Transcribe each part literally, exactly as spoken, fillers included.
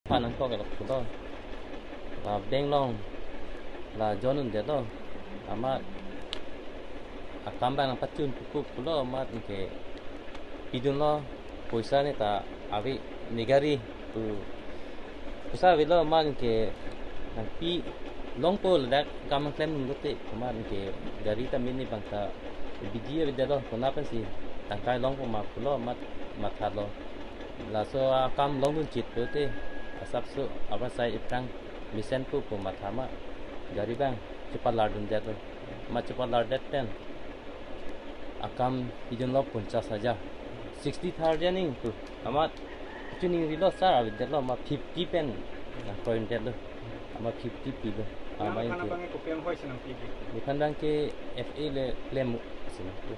Phan nangkok elok pulo. La bank along la join un-edetlo. Amat akam abang nangpachun puku pulo, amat anke pidunlo, poisa ne ta ave, ne gari pu poisa avelo, amat anke nangpi longpo, ladak kam nangklem un-edet te, amat anke gari ta mini abang ta bidi avedetlo, konat pensi tangkai longpo ma pulo, amat mathalo. Laso akam longdun chit pulote, asapso abar sai aphrang mesenpo pu matha ma, gari abang chepalardundetlo. Ma chepalardet pen akam pidunlo ponchas hajar. Sixty thousand ning pu. Amat chuning rilo sir, avedetlo, ma fifty pen nangkroidetlo. Amat fifty pilo. Amat nang pen anke abang ke kopi anghoi si nangpi? Nephan abang ke F A le klem si nangpi.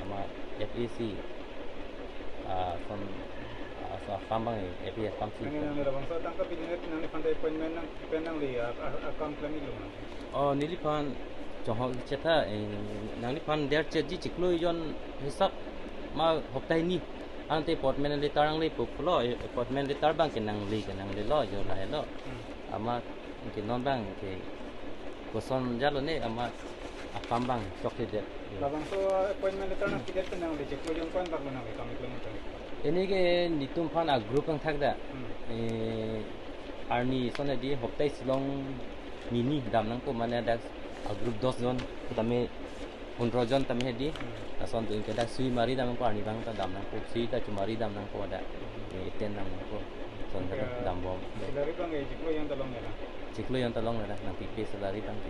Amat F A si, ah, son, ah, so akam abang, F A akam si. Nang, nang labangso tangka pidun-et, nang nephan ta appointment nangpi pen nangli, ah, ah, akam klem iklo ma? Oh, neliphan chonghong chetha, eh, nangliphan der chetji chiklo jon hisap ma hopta hini. Ante appointment letter nangle pu pulo, eh, appointment letter abang ke nangle, ke nanglelo, jo lahelo. Hmm. Amat anke non abang ke koson jalo ne, amat akam abang chokchedet. Labangso appointment letter nangpidet pen nangli chiklo jon ko-an bak lo nangli kam klem iklo? Pini ke netum aphan a group nangthakdak. Hmm. Eh, arni son hedi hopta isi along mini dam nangpo, mane dak a group dos jon tame, pondro jon tame hedi. Hmm. Lason tu anke dak sui mari dam nangpo, arni abang ta dam nangpo, sui ta chomari dam nangpo dak. Eh, ten dam nangpo. Son ta, okay, dambom. Salary abang ke chiklo jon ta long ya la? Chiklo jon ta long ya la, nangpipe salary abang ke.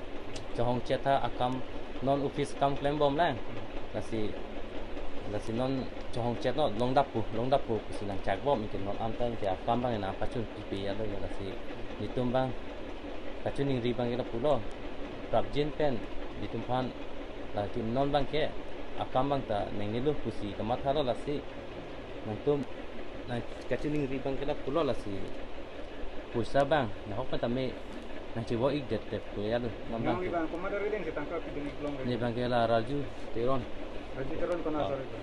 Chonghong chetha akam, non office akam klembom lang. Hmm. Lasi, lasi non chonghong chetlo, longdappo, longdappo pusi nangchakbom, anke non anta anke akam abang nangpachun pipe ya lo ya, lasi netum abang kachiningri abang ke lapulo. Prapjin pen netum aphan, lasi non abang ke akam abang ta nangnelo pusi kamathalo, lasi nangtum nang kachiningri abang ke lapulo, lasi poisa abang nahok pen tame nangchevo ikdet det pu ya lo, non abang. Nangli ke abang komat arideng si tangka pidun ik long? Ne abang ke la Raju Teron. Raju Teron konat, oh, asar iklo?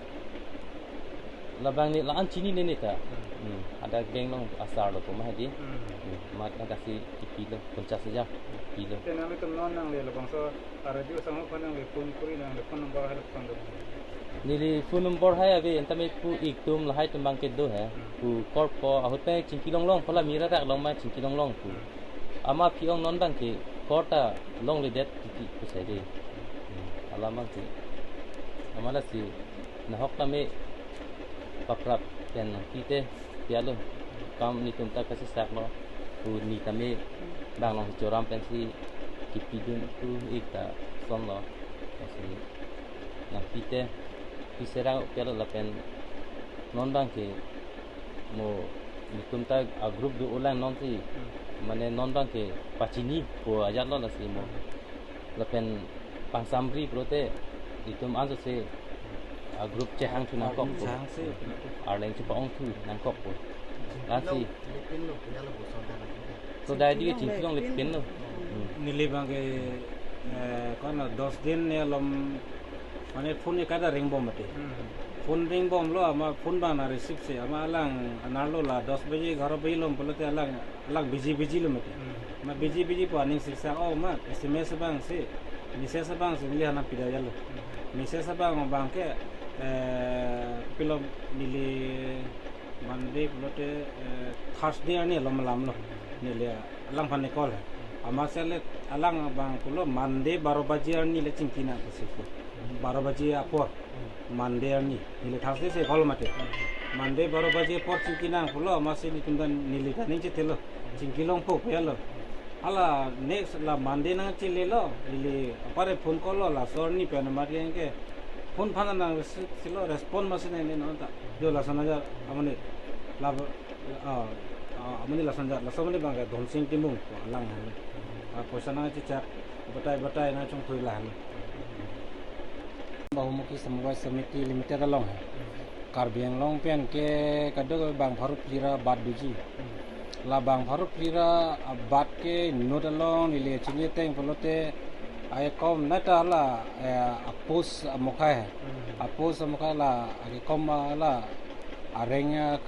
Labang ne la-an chinine ne ta. Hmm. Hmm. Hadak bank along asar lo pu ma hedi. Hmm. Hmm. Amat hadak si kipilo, ponchas hajar pilo. Te nanglitum non nangli labangso Raju asangho aphan nangli phone kuri, nangli phone number hai lo pu than do? Neli phone number hai ave, anta me pu ik atum lahai atum abang ke do he. Hmm. Pu korpo ahut pen chingki longlong, hala mira rak along ma chingki longlong pu. Hmm. Amat pi-ong non abang ke kor ta longledet titi pu sai de. Hmm. Alam abang ke. Amat lasi nahok tame paprap pen nangpi te, pi ya lo. Kam netum ta kasisaklo. Pu ne tame bang along choram pensi kipidun pu ik ta sonlo. Lasi nangpi te, pi serang pi ya lo, lapen non abang ke mo netum ta a group do-o lang non si. Hmm. Mane non abang ke pachini pu ajat lo, lasi mo. Lapen pangsamri pulote itum anso se a group chehang thu nangkok pu. Chehang se. Arleng chepa-ong thu nangkok pu. Lasi. So dai di chingki longlepinlo. Hmm. Neli abang ke, eh, kono dos din ne alom, mane phone ke kada ringbom mati. Hmm. Phone ringbomlo, amat phone abang nang receive se, amat alang anerlo la dos baje, egharo baje alom pulote alang, alang busy busy lo mati. Hmm. Amat busy busy pu aning siksa, oh, amat S M S abang si, message abang si neli aphan nangpida ya lo. Hmm. Message abang, abang ke, eh, kopilo, neli Monday pulote, eh, Thursday arni alom alam lo. Neli alang aphan ne call he. Amat si le alang abang pulo Monday baro baje arni le chingki nang pusi pu. Baro baje apor. Monday arni. Neli Thursday si call mati. Monday baro baje apor chingki nang pulo, amat si netum ta neli ta ning chethelo. Chingki longpo pu ya lo. Hala next la Monday nangchelelo, neli apar ke phone call lo, laso arni pen amat ke phone aphan nang receive silo, respond masi nangne non ta. Jo lason ajat amonit la, ah, ah, amonit lason ajat, laso amonit abang ke Dhonsing Timung, alang he. Ah, poisa nangchechak, batai batai nangchongthui la he. Bahumukhi Samabay Samiti Limited along he. Karbi Anglong pen ke kadokave bang pharo phli ra bat doji. Hmm. La bang pharo phli ra abat ke inut along neli chini ateng pulote ai kom na ta la, eh, a post amukhai. Hmm. A post amukhai la ake kom la areng, eh,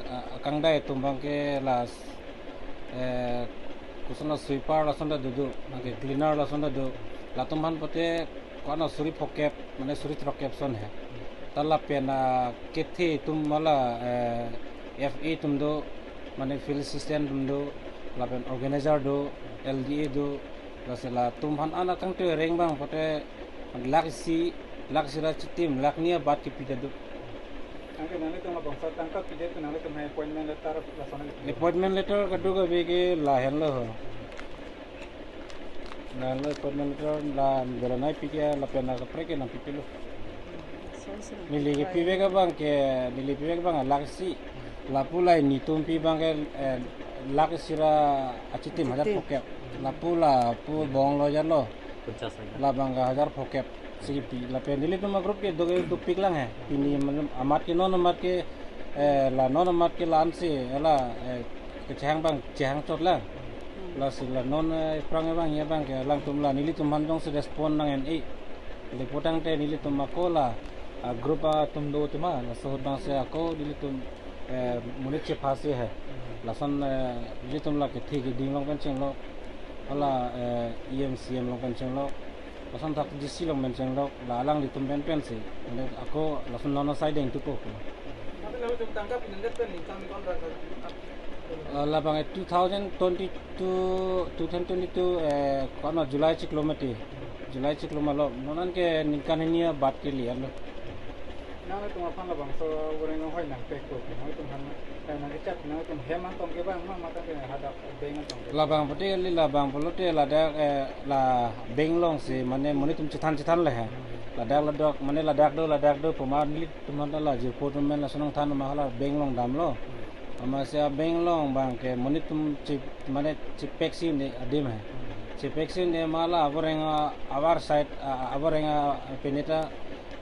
kangdai atum abang ke la s-, eh, kosonlo sweeper lason ta do do, nangke cleaner lason ta do. Latum aphan pote ko-an suri phokep, mane suri throkkep ason he. Ta lapen akethe atum mala, eh, F A atum do, mane field assistant atum do, lapen organizer do, L D A do, lasi latum aphan ana kangtui reng abang pote lakh isi, lakh isi ra chitim, lakh hini abat kepi ta do. Anke nanglitum abangso tangka pidetpon nanglitum appointment letter lason aphi? Appointment letter kadokave ke lahenlo ho. Lahenlo appointment letter la Belanai pi ke lapen la kaprek ke nangpipilo. Neli kepivek abang ke, neli pivek abang lakh isi. Lapu la netum pi abang ke, eh, lakh isi ra achitim hajar Achitim. phokep. Lapu lapu bong lo jalo. Pachas hajar. Labang ke hajar phokep si pi. Lapen nelitum agroup ke do, dopik lang he. Pini malam amat ke non amat ke, eh, la non amat ke la-ansi, eh, la, eh, kechehang abang, chehang chot lang. Lasi la non, eh, aphrang abang, ya abang ke alangtum la nelitum aphan jongsi respond nang-en-e. Lapu tangte nelitum ako la, ah, group atum do atum a, laso ahut abangsi ako nelitum, eh, monit chephasi he. Lason, eh, nelitum la kethe keding along pen chenglok. Hala, eh, E M C M along pen chenglok. Lason thak D C along pen chenglok. La alanglitum pen pensi. Mane ako lason non asai deng tupo ko. Tapi lalu jom tangka pinandet pen ningkan kon ra kan. Eh, labang, eh, two thousand twenty-two, two thousand twenty-two, eh, ko-an July chiklo mati. July chiklo ma lo. Non an ke ningkan hini abat ke lian lo. Nangtum aphan labangso avoreng ahoi nangpek ko. Nangtum aphan, eh, nangkechat, nangtum hem an tong ke abang ma, mate ke hadak bank an tong ke? Labang pote kali, labang pulote ladak, eh, la bank alongsi mane monit atum chethan chethan le he. Ladak ladak mane ladak do, ladak do pu ma nelitum aphan ta la jirpo atum pen lason nangthan ma hala bank along damlo. Amatsi a bank along abang ke monit atum che, mane chepek si un-e adim he. Chepek si un-e ma la avoreng a, avar side, a, avoreng a pine ta,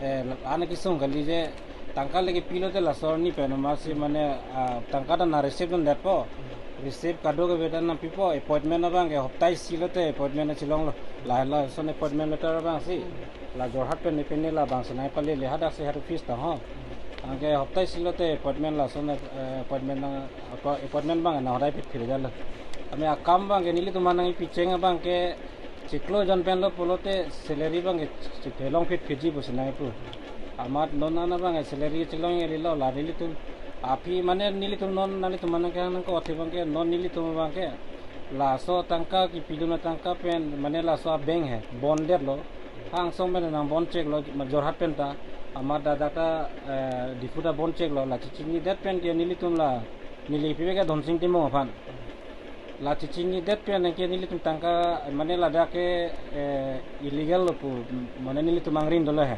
eh, la-an kesung kali je tangka le kepilo te laso arni pen amatsi mane, ah, tangka ta nang receive dundetpo. Receive kadokave ta nangpipo, appointment abang ke hopta isi lote appointment chelonglo. La lason appointment letter abangsi la Jorhat pen pine labangsi nangpale le hadak si head office ta ho. Anke hopta isi lote appointment lason, eh, appointment nang, apa, appointment abang nang hodai phit phit jalo. Ami akam abang ke nelitum aphan nangpicheng abang ke chiklo jon pen lo pulote salary abang ke chiklo long phit phit ji pusi nangpu. Amat non an abang ke salary chelong eli lo la nelitum aphi mane nelitum non nanglitum aphan nangke nangko athe abang ke non nelitum abang ke laso tangka kepidun atangka pen mane laso a bank he bond detlo. Hangsong pen nang bond cheklo, ma Jorhat pen ta, amat dak ta, eh, Diphu ta bond cheklo, la chechinidet pen ke nelitum la, neli pivek ke Dhonsing Timung aphan. La chechinidet pen ke nelitum tangka, mane ladak ke, eh, illegal lo pu, mane nelitum angrin dolo he.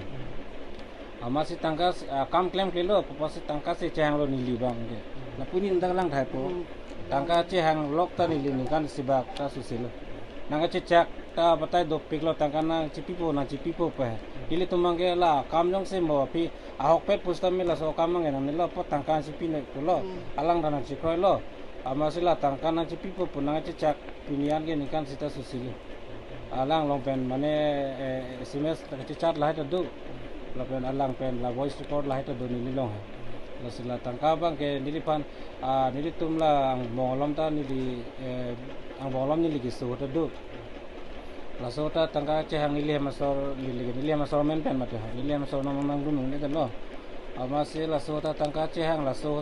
Amatsi tangka, ah, kam klemklelo, pusi tangka si chehanglo neli abang ke. Lapu neli dak lang thaipo. Hmm. Tangka chehanglok ta neli ningkan isi bak ta susilo. Nangkechechak ta batai dopiklo tangka nangchepipo nangchepipo pe. Nelitum abang ke la kam jongsi mo aphi ahokpet pusitame laso kam abang ke nangnelo apot tangka nangchepi noi pulo. Hmm. Alang ta nangchekroilo. Amatsi la tangka nangchepipo pu nangkechechak pini an ke ningkan sita susilo. Alang along pen mane, eh, S M S ta kachechat lahai ta do. Lapen alang pen la voice record lahai ta do neli along he. Lasi la tangka abang ke neliphan, ah, nelitum la angbong along ta neli, eh, angbong along neli keso ta do. Laso ta tangka chehang neli hem asor, neli, neli hem asor amen pen mate ha. Neli hem asor nang nangdun neli ta lo. Amatsi laso ta tangka chehang laso